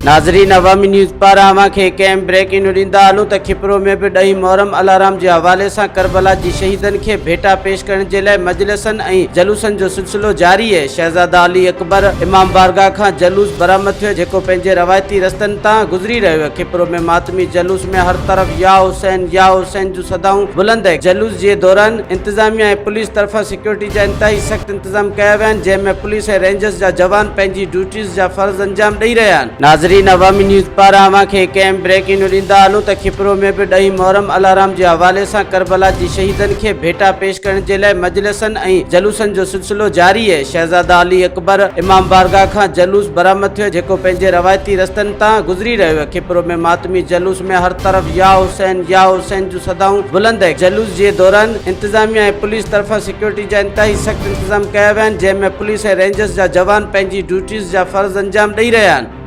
ناظرين عوامي نيوز پاران اوهان کي هڪ اهم بريڪنگ نيوز ڏيندا هلون ته کپرو ۾ به ڏهين محرم الارام جي حوالي سان ڪربلا جي شهيدن کي ڀيٽا پيش ڪرڻ جي لاء مجلسن ۽ جلوسن جو سلسلو جاري اهي شهزاده علي اڪبر امام بارگاهه کان جلوس برآمد ٿيو جيڪو پنهنجي روايتي رستن تان گذري رهيو اهي کپرو ۾ ماتمي جلوس ۾ هر طرف يا حسين يا حسين جون صدائون بلند اهي جلوس جي دوران انتظاميا ۽ پوليس طرفان سيڪيورٽي جا انتهائي سخت انتظام ڪيا ويا آهن جنهن ۾ پوليس ۽ رينجرز جا جوان پنهنجي ڊيوٽيز جا فرض انجام ڏئي رهيا آهن. ناظرين عوامي نيوز پاران اوهان کي هڪ اهم بريڪنگ نيوز ڏيندا هلون ته کپرو ۾ به ڏهين محرم الارام جي حوالي سان ڪربلا جي شهيدن کي ڀيٽا پيش ڪرڻ جي لاء مجلسن ۽ جلوسن جو سلسلو جاري اهي شهزاده علي اڪبر امام بارگاهه کان جلوس برآمد ٿيو جيڪو پنهنجي روايتي رستن تان گذري رهيو اهي کپرو ۾ ماتمي جلوس ۾ هر طرف يا حسين يا حسين جون صدائون بلند اهي جلوس جي دوران انتظاميا ۽ پوليس طرفان سيڪيورٽي جا انتهائي سخت انتظام ڪيا ويا آهن جنهن ۾ پوليس ۽ رينجرز جا جوان پنهنجي ڊيوٽيز جا فرض انجام ڏئي رهيا آهن.